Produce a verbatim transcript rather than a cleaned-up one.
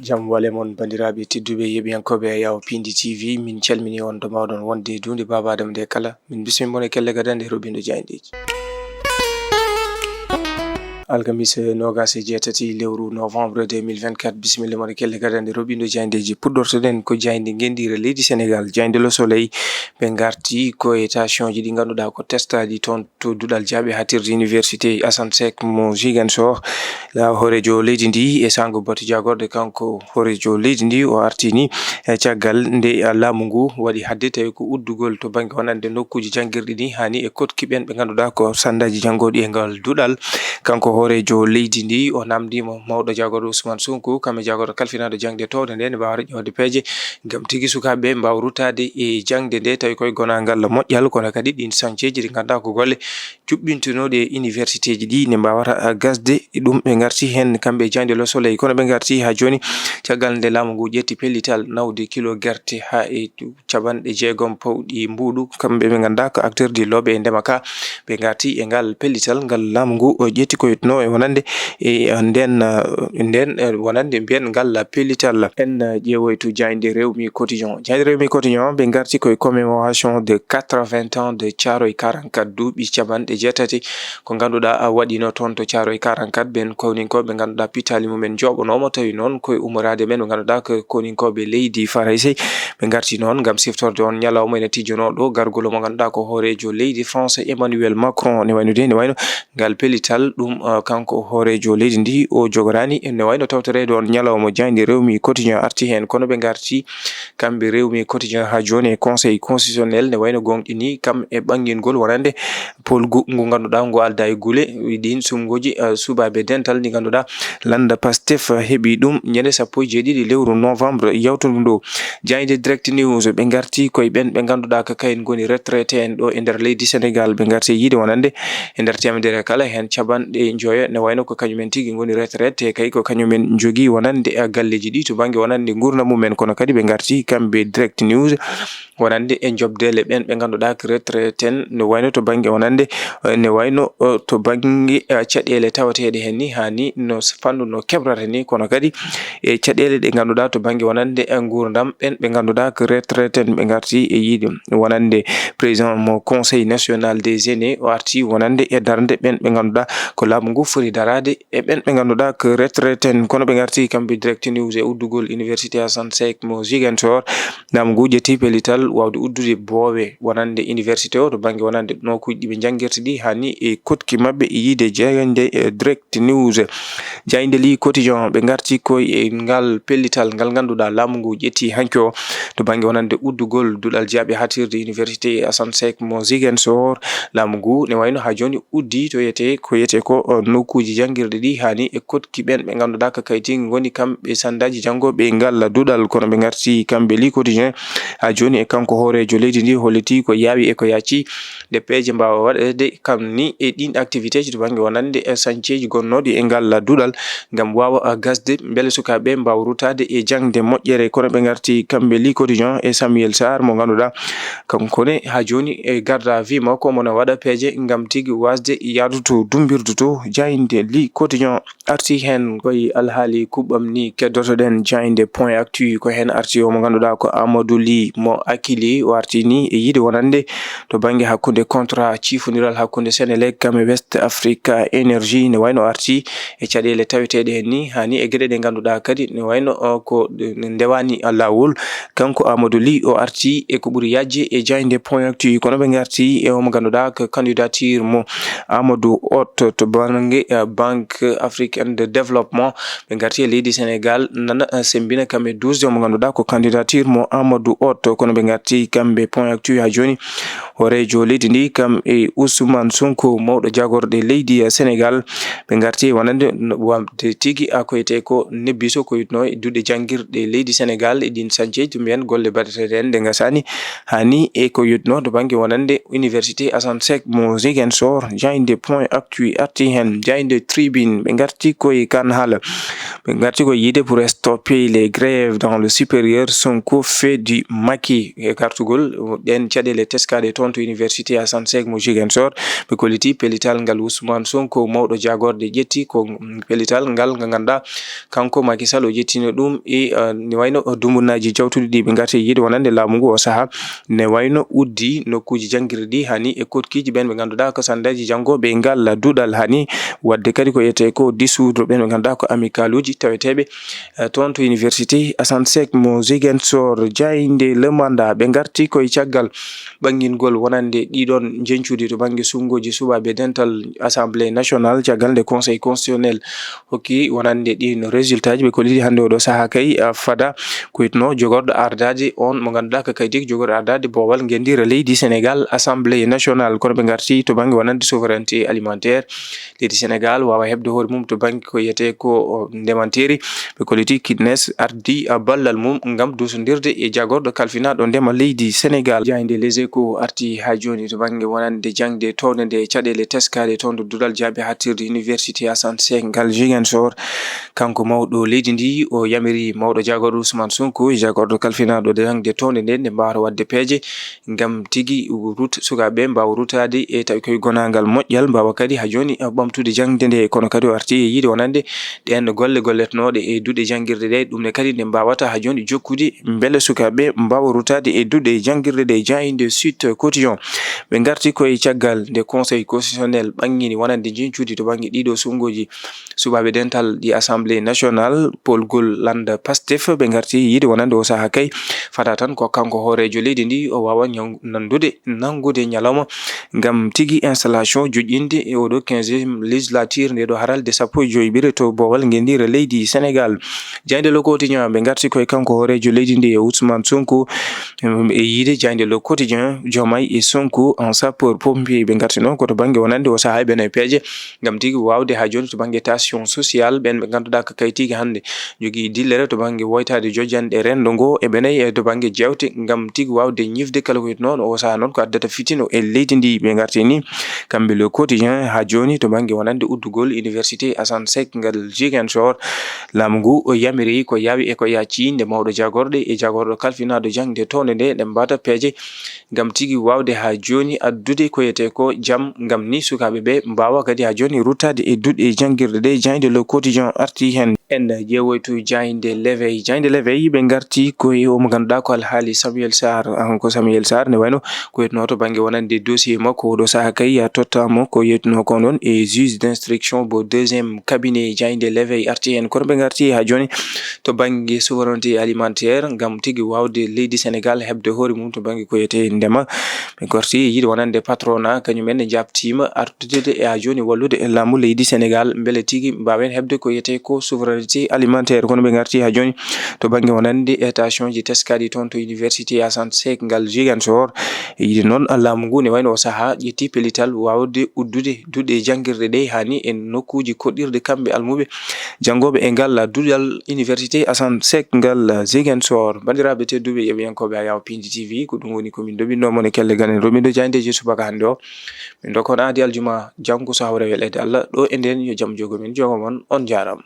Jam wale mon, banndiraaɓe tedduɓe, yeɓiyankooɓe Yawo Pindi T V, min calmini on to mbaawɗon wonde duunde Baaba Adama nde kala. Min bismii mon e kelle gadande roɓindo jaayndeeji. Alkamiisa noogaas e jeetati lewru novembre deux mille vingt-quatre, bisimilla mon e kelle gadande roɓindo jaayndeeji. Puɗɗortoɗen ko jaaynde ngenndiire leydi Senegaal, jaaynde Le Soleil. Ɓe ngarti ko e tension ji ɗi ngannduɗaa ko testaaji toon to duɗal jaaɓi haatirde Université Assane Seck mo Ziguinchor. La hooreejo leydi ndi e saango batu jaagorɗe, kanko hooreejo leydi ndi o artini e caggal nde laamu ngu waɗi haɗde tawi ko uddugol to bannge wonande nokkuuji janngirɗi ɗi, hani e koɗki ɓeen ɓe ngannduɗaa ko sandaaji janngooɗi e ngal duɗal. Kanko hooreejo leydi ndi o namndiima mawɗo jaagorɗo Ousmane Sonko, kam e jaagorɗo kalfinaaɗo jaŋde toowde nde, ne mbaawata ƴeewde peeje ngam tigi sukaaɓe ɓe mbaawa ruttaade e jaŋde nde, tawi koye gonaangal moƴƴal, kono kadi ɗiin sañceeji ɗi ngannduɗaa ko golle juɓɓintinooɗi e universitéji ɗi ne mbaawata gasde. Ɗum ɓe ngarti heen kamɓe e jaaynde Le Soleil, kono ɓe ngarti haa jooni caggal nde laamu ngu ƴetti pellital nawde kilo gerte haa e capanɗe jeegom pawɗi mbuuɗu. Kamɓe ɓe ngannduɗaa ko acteur du looɓe e ndema ka, ɓe ngarti e ngal pellital ngal laamu ngu o ƴetti ko yetno e wonande e nden, eh, nden, eh, wonande mbiyen ngal pellital. En, eh, ƴeewoytu jaaynde Rewmi Quotidien. Jaaynde Rewmi Quotidien ɓe ngarti koye commémoration de quatre-vingts ans de Thiaroye quarante-quatre, duuɓi capanɗe jeetati ko ngannduɗaa a waɗino toon to Thiaroye quarante-quatre. Ɓeen kowninkooɓe ngannduɗaa pittaali mumen njooɓonooma, tawi noon koye ummoraade men ɓe ngannduɗaa ko kowninkooɓe leydi Farayse. Ɓe ngarti noon ngam siftorde on ñalawma ene tijjonoo ɗo gargol mo ngannduɗaa ko hooreejo leydi France Emmanuel Macron. Ne wayno de, ne wayno ngal pellital ɗum, uh, kanko hooreejo leydi ndi o jogoraani. Ne wayno tawtoreede on ñalawma jaaynde Rewmi Quotidien arti heen, kono ɓe ngarti kamɓe Rewmi Quotidien haa jooni e Conseil constitutionnel, ne wayno gooŋɗini kam e ɓanngingol wonande polgu ngu ngannduɗaa ngu aldaa e gule. Ɗiin suɓngooji, uh, suɓaaɓe dental ɗi ngannduɗaa lannda Pastef heɓi ɗum ñande sappo e jeeɗiɗi lewru novembre yawtundu ndu. Jaaynde Direct News, ɓe ngarti koye ɓeen ɓe ngannduɗaa ko kayen ngoni retraité en ɗo e nder leydi Senegaal. Ɓe ngarti yiide wonande e nder teemedere kala heen capanɗe njoyo ne wayno ko kañumen tigi ngoni retraité, kay ko kañumen njogii wonande e galleeji ɗi to bannge wonande nguurndam mumen, kono kadi ɓe ngarti kamɓe Direct News wonande e njoɓdeele ɓeen ɓe ngannduɗaa ko retraité en, ne wayno to bannge wonande, eh, ne wayno, eh, to bannge, eh, caɗeele tawateeɗe heen ni, haa ni no s-, fanndu no kebrata ni, kono kadi e caɗeele ɗe ngannduɗaa to bannge wonande e nguurndam ɓeen ɓe ngannduɗaa ko retraité en, ɓe ngarti e yiide wonande président mo Conseil national des aînés, o arti wonande e darnde ɓeen ɓe ngannduɗaa ko laamu ngu foti daraade e ɓeen ɓe ngannduɗaa ko retraité en, kono ɓe ngarti kamɓe Direct News e uddugol Université Assane Seck mo Ziguinchor. Laamu ngu ƴetti pellital waawde uddude boowe wonande université o to bannge wonande nokkuuji ɗi ɓe njanngirta ɗi, haa ni e koɗki maɓɓe e yiide jaaynde, eh, Direct News. Jaaynde Le Quotidien, ɓe ngarti koye e ngal pellital ngal ngannduɗaa laamu ngu ƴetti hanki o to bannge wonande uddugol duɗal jaaɓi haatirde Université Assane Seck mo Ziguinchor. Laamu ngu ne wayno haa jooni uddi to yete, ko yete ko, o, nokkuuji janngirɗi ɗi, haa ni e koɗki ɓeen ɓe ngannduɗaa ko kayti ngoni kamɓe sandaaji janngooɓe e ngal duɗal, kono ɓe ngarti kamɓe Le Quotidien haa jooni e kanko hooreejo leydi ndi, holliti ko yaawi e ko yaaci nde peeje mbaawa waɗeede kam ni e ɗiin activité ji to bannge wonande e sañceeji gonnooɗi e ngal duɗal ngam waawa, a, gasde, mbele sukaaɓe mbaawa ruttaade e jaŋde moƴƴere, kono ɓe ngarti kamɓe Le Quotidien e Samuel Sarr mo ngannduɗaa kanko ne haa jooni e garde à vue makko, omo na waɗa peeje ngam tigi waasde yahdude to dumbirdu to. Jaaynde Le Quotidien arti heen koye alhaali kuɓɓam ni. Keddotoɗen jaaynde Point Actu, ko heen arti o mo ngannduɗaa ko Amadou Ly mo Akilee. O arti ni e yiide wonande to bannge hakkunde contrat ciifondiral hakkunde Senelec kam e West Africa Energy, ne wayno arti e caɗeele taweteeɗe heen ni, haa ni e geɗe ɗe ngannduɗaa kadi ne wayno, o, ko ɗe ndewaani laawol. Kanko Amadou Ly o arti e ko ɓuri yaajde e jaaynde Point Actu, kono ɓe ngarti e o mo ngannduɗaa ko candidature mo Amadou Hott to bannge, eh, Banque Africaine de Développement. Ɓe ngarti e leydi Senegaal nana, eh, semmbina kam e duusde o mo ngannduɗaa ko candidature mo Amadou Hott, kono ɓe ngarti kamɓe Point Actu haa jooni hooreejo leydi ndi kam e Ousmane Sonko, mawɗo jaagorɗe leydi, eh, Senegaal. Ɓe ngarti wonande no, wonde tigi a ko wiyetee ko nebbiso ko yitno e duɗe janngirɗe leydi Senegaal e ɗiin sañceeji, mbiyen golle baɗeteeɗe heen ɗe ngasaani, haa ni e ko yitno to bannge wonande Université Assane Seck mo Ziguinchor. Jaaynde Point Actu arti heen, jaaynde Tribune, ɓe ngarti koye kan haala. Ɓe ngarti ko yiide pour stopper les grèves dans le supérieur, Sonko fait du Macky. E gartugol ɗen caɗeele teskaɗe toon to université Assane Seck mo Ziguinchor, ɓe kolliti pellital ngal Ousmane Sonko, mawɗo jaagorɗe, ƴetti. Ko pellital ngal ngal ngannduɗaa kanko Macky Sall o ƴettino ɗum e, eh, ne wayno dumbunnaaji jawtuɗi ɗi ɓe ngarti yiide wonande laamu ngu o sahaa, ne wayno uddi nokkuuji janngirɗi hani e koɗkiiji ɓen ɓe ngannduɗaa ko sanndeeji janngooɓe e ngal duɗal hani, waɗde kadi ko wiyetee ko dissoudre ɓen ɓe ngannduɗaa ko amicale uji taweteeɓe, eh, toon to université Assane Seck mo Ziguinchor. Jaaynde Le Mandat ɓe ngarti koye caggal ɓanngingol wonande ɗiɗon njeñcuuji to bannge sunngooji suɓaaɓe dental Assemblée nationale caggal nde Conseil constitutionnel hokki wonande ɗin résultat ji. Ɓe kolliti hannde oɗo sahaa kay, ah, fada ko wiyetnoo jogorɗo ardaade on mo ngannduɗaa ko kaydi jogorɗo ardaade boowal ngenndire leydi Sénégal, Assemblée nationale. Kono ɓe ngarti to bannge wonande souveraineté alimentaire, leydi Sénégal waawa heɓde hoore mum to bannge ko wiyetee ko, o, ndemanteeri. Ɓe kolliti Kidnes ardi, a, ballal mum ngam dusondirde e jaagorɗo kalfinaaɗo ndema leydi Sénégal. Jaaynde Les Échos arti haa jooni to bannge wonande jaŋde toowde nde caɗeele teskaade toon to duɗal jaaɓi haaɗtirde université Assane Seck ngal Ziguinchor. Kanko mawɗo leydi ndi, o yamiri mawɗo jaagorɗo Ousmane Sonko e jaagorɗo kalfinaaɗo jaŋde toowde nde, nde mbaawata waɗde peeje ngam tigi rut-, sukaaɓe mbaawa rutaade e tawi koye gonaangal moƴƴal, mbaawa kadi haa jooni ɓamtude jaŋde nde. Kono kadi o arti e yiide wonande ɗeen golle golletenooɗe e duɗe janngirɗe ɗe, ɗum ne kadi nde mbaawata haa jooni jokkude mbele sukaaɓe mbaawa rutaade e duɗe janngirɗe ɗe. Jaaynde Sud Quotidien, ɓe ngarti koye caggal nde Conseil constitutionnel ɓanngini wonande njeñcuuji to bannge ɗiɗo sunngooji suɓaaɓe dental ɗi Assemblée nationale, polgol lannda Pastef. Ɓe ngarti yiide wonande o sahaa kay fada tan ko kanko hooreejo leydi ndi o waawa ñaw-, nanndude, nanngude ñalawma ngam tigi installation joƴƴinde e oɗo quinzième législature nde ɗo haralde sappo e joy ɓire to boowal ngenndire leydi Sénégal. Jaaynde Le Quotidien ɓe ngarti koye kanko hooreejo leydi ndi e Ousmane Sonko, em, e yiide jaaynde Le Quotidien, Diomaye e Sonko en sapeur pompier ɓe ngarti noon ko to bannge wonande o sahaa e ɓen e peeje ngam tigi waawde haa jooni to bannge tension sociale ɓen ɓe ngannduɗaa ko kaytigi hannde jogii dillere to bannge woytaade jojanɗe renndo ngo e ɓeney e to bannge jeewte ngam tigi waawde ñifde kala ko wiyetnoo o sahaa noon ko addata fitino e leydi ndi. Ɓe ngarti ni kamɓe Le Quotidien haa jooni to bannge wonande uddugol université Assane Seck ngal Ziguinchor. Laamu ngu o yamiri ko yaawi e ko yaacii nde mawɗo jaagorɗe e jaagorɗo kalfinaaɗo jaŋde toonde nde ɗe mbaata peeje ngam tigi waawde haa jooni addude ko wiyetee ko jam ngam ni sukaaɓe ɓe mbaawa kadi haa jooni ruttaade e duɗe janngirɗe ɗe. Jaaynde Le Quotidien arti heen. En ƴeewoytu jaaynde L'Éveil. Jaaynde L'Éveil ɓe ngarti ko e o mo ngannduɗaa ko alhaali Samuel Sarr. An ko Samuel Sarr ne wayno ko wiyetnoo to bannge wonande dossier makko oɗo sahaa kay ya tottaama ko wiyetnoo ko noon e juge d'instruction bo deuxième cabinet. Jaaynde L'Éveil arti heen. Kono ɓe ngarti haa jooni to bannge souveraineté alimentaire ngam tigi waawde leydi Sénégal heɓde hoore mum to bannge ko wiyetee ndema. Ɓe ngarti e yiide wonande patronat, kañum en ne njaɓtiima artude e haa jooni wallude e laamu leydi Sénégal mbele tigi mbaawen heɓde ko wiyetee ko souveraineté alimentaire. Kono ɓe ngarti haa jooni to bannge wonande e tension ji teskaaɗi toon to université Assane Seck ngal Ziguinchor. E yiide noon laamu ngu ne wayno o sahaa ƴetti pellital waawde uddude duɗe janngirɗe ɗe hani e nokkuuji koɗɗirɗe kamɓe almuɓe janngooɓe e ngal duɗal université Assane Seck ngal Ziguinchor. Banndiraaɓe tedduɓe yeɓiyankooɓe Ayaw Pindi T V, ko ɗum woni ko min ndoɓinno mon e kelle ganen romindo jaayndeeji subaka hannde o. Min ndokka on aadi aljuma janngo so hawre weleede Allah. Ɗo e nden yo jam jogo min jogo mon. On jaaraama.